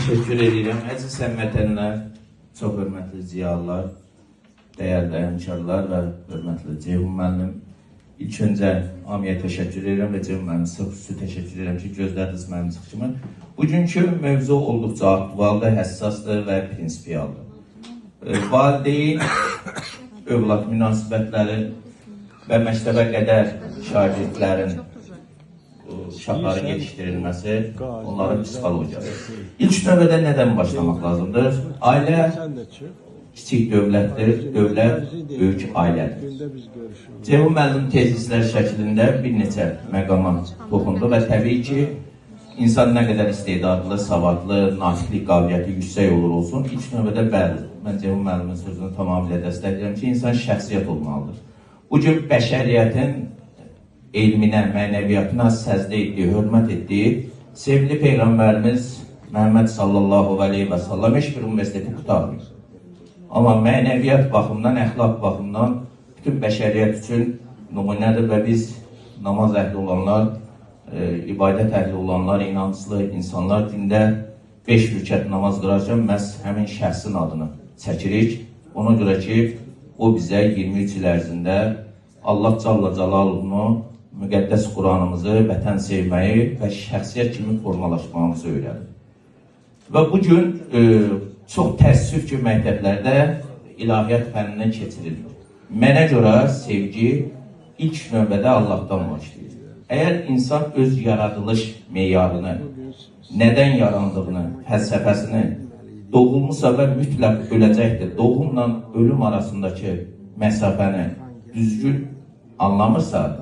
Təşəkkür edirəm. Əziz həmvətənlər, çox hörmətli ziyalılar, dəyərli həmkarlar və hörmətli Ceyhun müəllim. İlk öncə Amiyə təşəkkür edirəm və Ceyhun müəllim sizə xüsusi təşəkkür edirəm ki, gözlədiniz mənim çıxışımı. Bugünkü mövzu olduqca aktualdır, həssasdır və prinsipialdır. Valideyn, övlad münasibətləri və məktəbə qədər şagirdlərin uşaqların yetişdirilməsi, onların psixologiyası. İlk növbədə nədən başlamaq lazımdır? Ailə kiçik dövlətdir, dövlət böyük ailədir. Ceyhun müəllim tezislər şəklində bir neçə məqama toxundu və təbii ki, insan nə qədər istedadlı, savadlı, natiqlik qabiliyyəti yüksək olur olsun, ilk növbədə bəli, mən Ceyhun müəllimin sözünü tamamilə dəstəkləyirəm ki, insan şəxsiyyət olmalıdır. Bugün bəşəriyyətin elminə, mənəviyyatına səcdə etdiyi, hörmət etdiyi sevgili Peyğəmbərimiz Məhəmməd sallallahu aleyhi və sallam heç bir universiteti qurtarmır. Amma mənəviyyat baxımından, əxlaq baxımından bütün bəşəriyyət üçün nümunədir və biz namaz əhli olanlar, ibadət əhli olanlar, inanclı insanlar gündə 5 rükət namaz qılarkən məhz həmin şəxsin adını çəkirik. Ona görə ki, o bizə 23 il ərzində Allah Calla Calaluhunu, müqəddəs Quranımızı, vətən sevməyi və şəxsiyyət kimi formalaşmamızı öyrədir. Və bugün çox təəssüf ki, məktəblərdə ilahiyyat fənnindən keçirilmir. Mənə görə sevgi ilk növbədə Allahdan başlayır. Əgər insan öz yaradılış meyarını, nədən yarandığını, fəlsəfəsini doğulmuşsa və mütləq öləcəkdir, doğumla ölüm arasındakı məsafəni düzgün anlamırsa,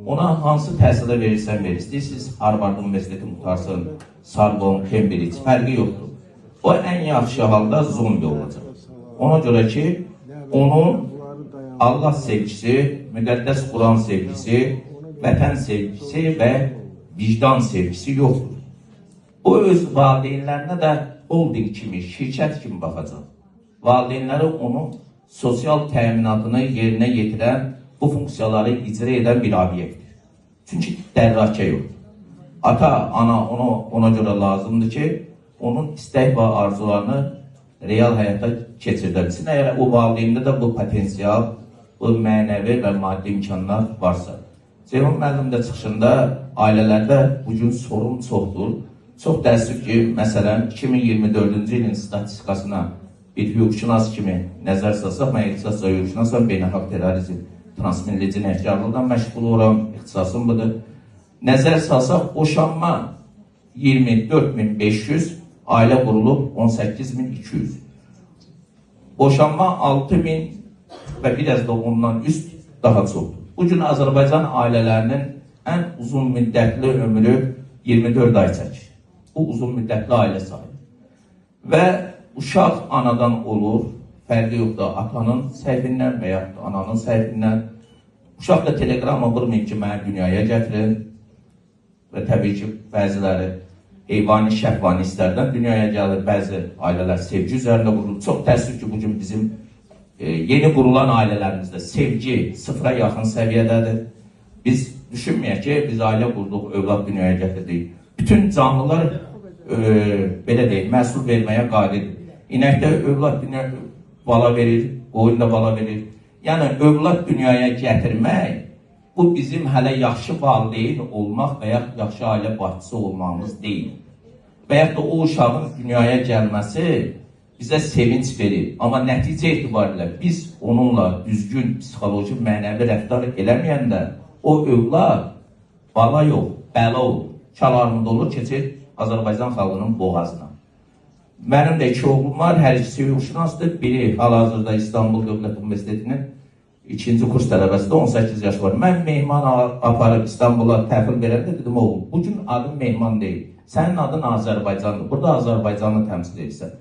ona hansı təhsilə verirsən ver, istəyirsiniz Harvard Universiteti qurtarsın, Sorbonne, Cambridge, fərqi yoxdur. O ən yaxşı halda zombi olacaq. Ona görə ki, onun Allah sevgisi, müqəddəs Quran sevgisi, vətən sevgisi və vicdan sevgisi yoxdur. O öz valideynlərinə də holding kimi, şirkət kimi baxacaq. Valideynləri onun sosial təminatını yerinə yetirən, bu funksiyaları icra edən bir obyektdir. Çünki dərrakə yoxdur. Ata, ana ona görə lazımdır ki, onun istək və arzularını real həyata keçirdə bilsin. Əgər o valideyndə də bu potensial, bu mənəvi və maddi imkanlar varsa. Ceyhun müəllim də çıxışında ailələrdə bugün sorun çoxdur. Çox təəssüf ki, məsələn, 2024-cü ilin statistikasına bir hüquqşünas kimi nəzər salsaq, mən ixtisasca hüquqşünasam, beynəlxalq terrorizm, transmilli cinayətkarlıqla məşğul oluram, ixtisasım budur. Nəzər salsaq, boşanma 24.500, ailə qurulub 18.200. Boşanma 6.000 və biraz da ondan üst daha çoxdur. Bugün Azərbaycan ailələrinin ən uzun müddətli ömrü 24 ay çəkir. Bu uzun müddətli ailə sayılır. Və uşaq anadan olur, fərqi yoxdur atanın səhvindən və yaxud ananın səhvindən. Uşaq da teleqramma vurmayın ki, məni dünyaya gətirin və təbii ki, bəziləri heyvani, şəhvani hisslərdən dünyaya gəlir, bəzi ailələr sevgi üzərində qurulur. Çox təəssüf ki, bugün bizim yeni qurulan ailələrimizdə sevgi sıfıra yaxın səviyyədədir. Biz düşünməyək ki, biz ailə qurduq, övlad dünyaya gətirdik. Bütün canlılar, belə deyək, məhsul verməyə qadirdir. İnəkdə övlad dünyaya bala verir, qoyun da bala verir. Yəni, övlad dünyaya gətirmək, bu bizim hələ yaxşı valideyn olmaq və yaxud yaxşı ailə başçısı olmağımız deyil. Və yaxud da o uşağın dünyaya gəlməsi bizə sevinç verir. Amma nəticə etibarilə biz onunla düzgün psixoloji, mənəvi rəftar eləməyəndə o övlad bala yox, bəla olur. Çalarmında olur, keçir Azərbaycan xalqının boğazına. Mənim də iki oğlum var, hər ikisi hüquqşünasdır. Biri hal-hazırda İstanbul Dövlət Universitetinin ikinci kurs tələbəsidir, 18 yaş var. Mən mehman aparıb İstanbula təhvil verəndə dedim, oğlum, bugün adın mehman deyil, sənin adın Azərbaycandır, burada Azərbaycanı təmsil edirsən.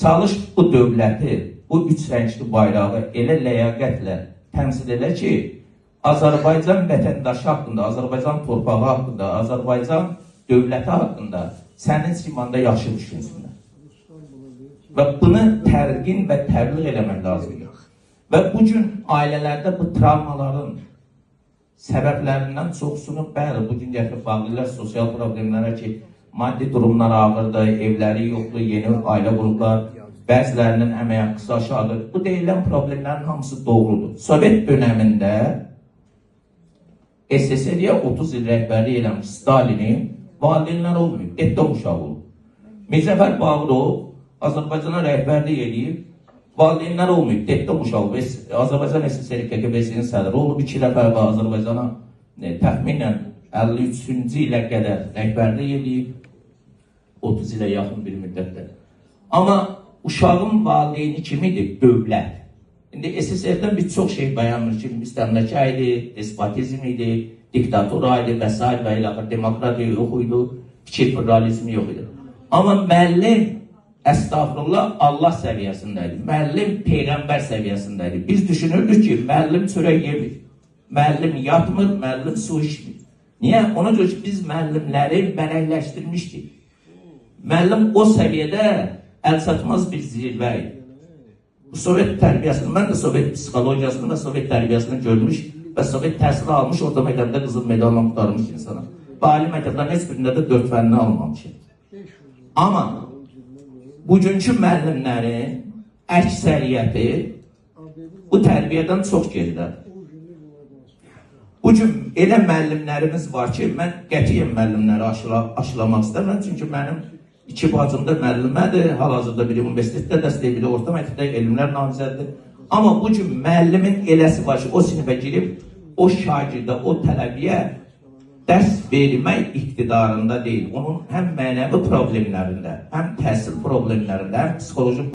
Çalış bu dövləti, bu üç rəngli bayrağı elə ləyaqətlə təmsil elə ki, Azərbaycan vətəndaşı haqqında, Azərbaycan torpağı haqqında, Azərbaycan dövləti haqqında sənin simanda yaxşı düşünsünlər. Və bunu tərqin və təbliğ eləmək lazımdır. Və bugün ailələrdə bu travmaların səbəblərindən çoxsunu, bəli, bugün gətirib bağlayırlar sosial problemlərə ki, Maddi durumlar ağırdır, evləri yoxdur, yeni ailə qurublar, bəzilərinin əmək haqqısı aşağıdır. Bu deyilən problemlərin hamısı doğrudur. Sovet dönəmində SSR-yə 30 il rəhbərlik eləmiş Stalinin valideynləri olmayıb, detdom uşağı olub. Mirzəfər Bağırov Azərbaycana rəhbərlik eləyib, valideynləri olmayıb, detdom uşağı olub. Azərbaycan SSR KGB-sinin sədri olub 2 dəfə və Azərbaycana təxminən 53-cü ilə qədər rəhbərlik eləyib, 30 ilə yaxın bir müddətdə. Amma uşağın valideyni kimidir? Dövlət. İndi SSR-dən biz çox şey dayanmır ki, müstəmləkə idi, despotizm idi, diktatura idi və s. və ilaxır, demokratiya yox idi, fikir pluralizmi yox idi. Amma müəllim, əstağfurullah, Allah səviyyəsində idi. Müəllim peyğəmbər səviyyəsində idi. Biz düşünürdük ki, müəllim çörək yemir, müəllim yatmır, müəllim su içmir. Niyə? Ona görə ki, biz müəllimləri mələkləşdirmişdik. Müəllim o səviyyədə əlçatmaz bir zirvə idi. Bu Sovet tərbiyəsini, mən də Sovet psixologiyasını və Sovet tərbiyəsini görmüş və Sovet təhsili almış, orta məktəbdə qızıl medalla qurtarmış insanam. Və ali məktəblərin heç birində də 4 fənni almamışım. Amma bugünkü müəllimlərin əksəriyyəti bu tərbiyədən çox geridədir. Bugün elə müəllimlərimiz var ki, mən qətiyyən müəllimləri aşılamaq istəmirəm. Çünki mənim iki bacım da müəllimədir. Hal-hazırda biri universitetdə dərs deyir, biri orta məktəbdə elmlər namizədidir. Amma bugün müəllimin eləsi var ki, o sinifə girib, o şagirdə, o tələbiyə dərs vermək iqtidarında deyil. Onun həm mənəvi problemlərində, həm təhsil problemlərində, həm psixoloji